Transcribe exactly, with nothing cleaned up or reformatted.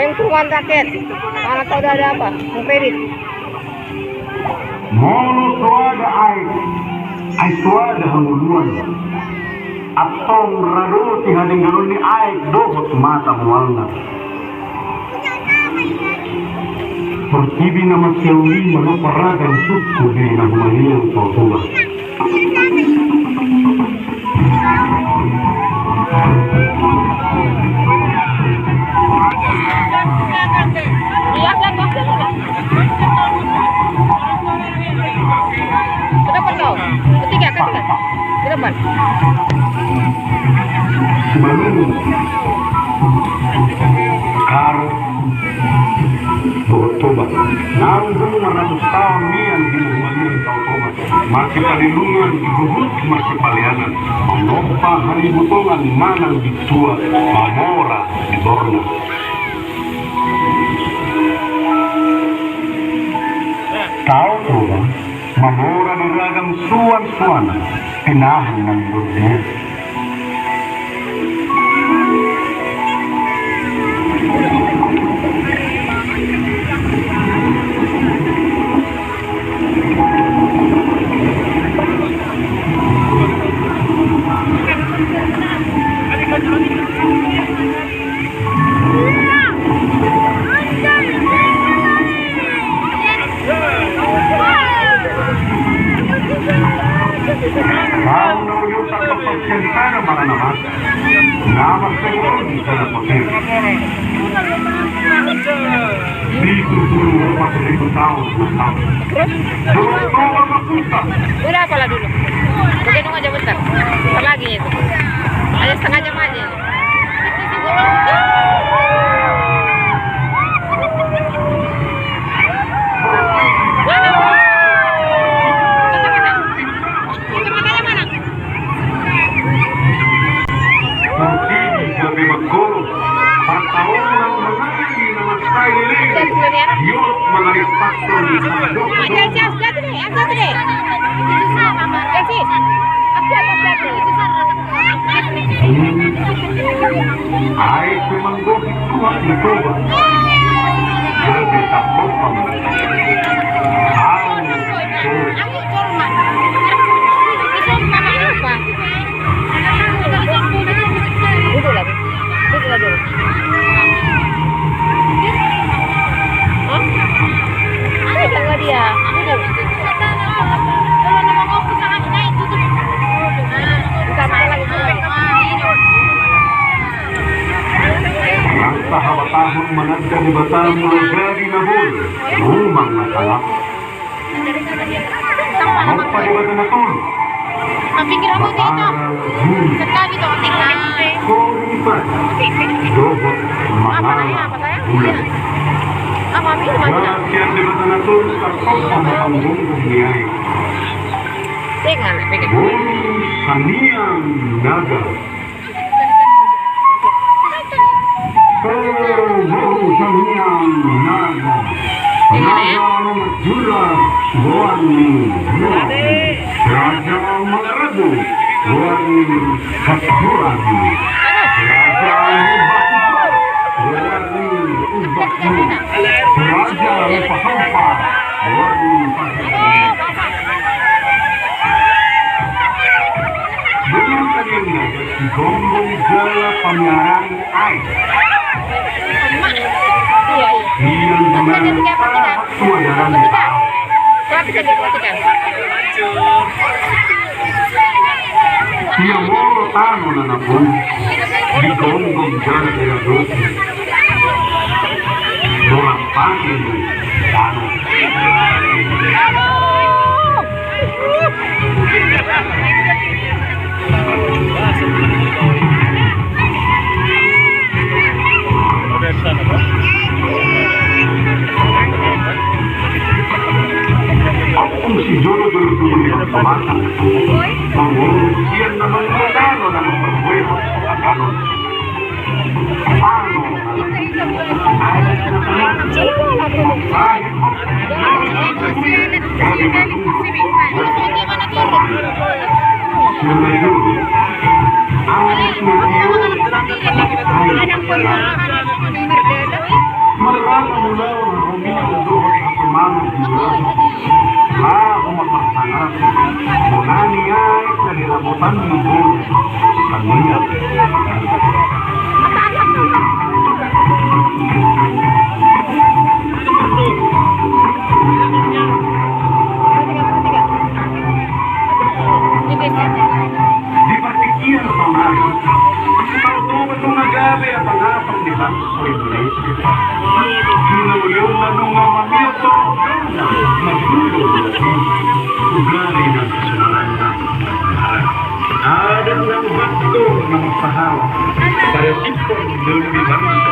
Yang tuan rakyat, mana tahu ada, ada apa? Mau kredit. Molo so ada aek, ai so ada hangoluan. Antong rado di hadengganon ni aek dohot mata mualna. Portibi na masiauli manopa ragam suku di na humaliang Toba. Ke depan kau. Bertiga, ke depan. Ke depan. Simalungun. Karo. Dohot Toba. Naung dung maratus taon nian di na humaliang Toba. Marsipalelungan huhut marsipaleanan. Manopa halibutongan manang bintua mamora di borna. Tao Toba. Mamora di ragam suan-suanan, pinahan nang bordia. Pitu pulu opat ribu taon. Udah, apalah dulu. Begendong aja bentar. Bentar lagi itu. Hanya setengah jam aja. Portibi gabe manggolo, partaonan mangalanggi na mansai leleng, giot mangaliat pastor. Aek pe manggohi tuak ni Toba. Gabe tarpompa. Au. Duduk lah, duduk lah dulu. Hah? Pegang lah dia. Duduk. Buka mata lagi, buka. Rasa habatahon mananda Debata mula jadi na boi, rumang na salap. Manopa Debata na tolu. Pinggir hamu tu, itu. Sekali tu, tinggal. Koripat. Dohot. Apa namanya, apa saya? Bulan. Apa, Min? Mana? Sian Debata na tolu, tarpompa ma panggung ni aek. Pegang, pegang. Boru Sangiang Naga. Boru Sangiang Naga. Naga Jura, goar ni, goar ni. Raja Mangarago, goar ni Katuran. Raja Mubasupa, goar ni Ubas. Raja Mubasupa, goar ni Ubas. Bener tadi yang ada di Gombong Jala Pamiaran aek. Iya, iya. Iya, bener. Tua jalan di tahu. Ia molo tano na nabung di Gombong Jala di Radosi. Borat pagi ni tano. Ampun si jolo-jolo tu di bangsa mata. Mangurus sian na mangurus tano na mambuat tano. Tano. Mulaon romian dohot hasomalan di ulaon. Laho ma parsangap, bona ni aek na di ramotan ni boru. Tamiang. Di partingkian saonari, tau Toba nunga gabe apang-apang di bangso Indonesia. Di na ulaonna nunga mamiot torop daonna, marhulahula, ugari nang hasomalanna. Adat nang battor na marsahala, pada simpul dulu di bangso.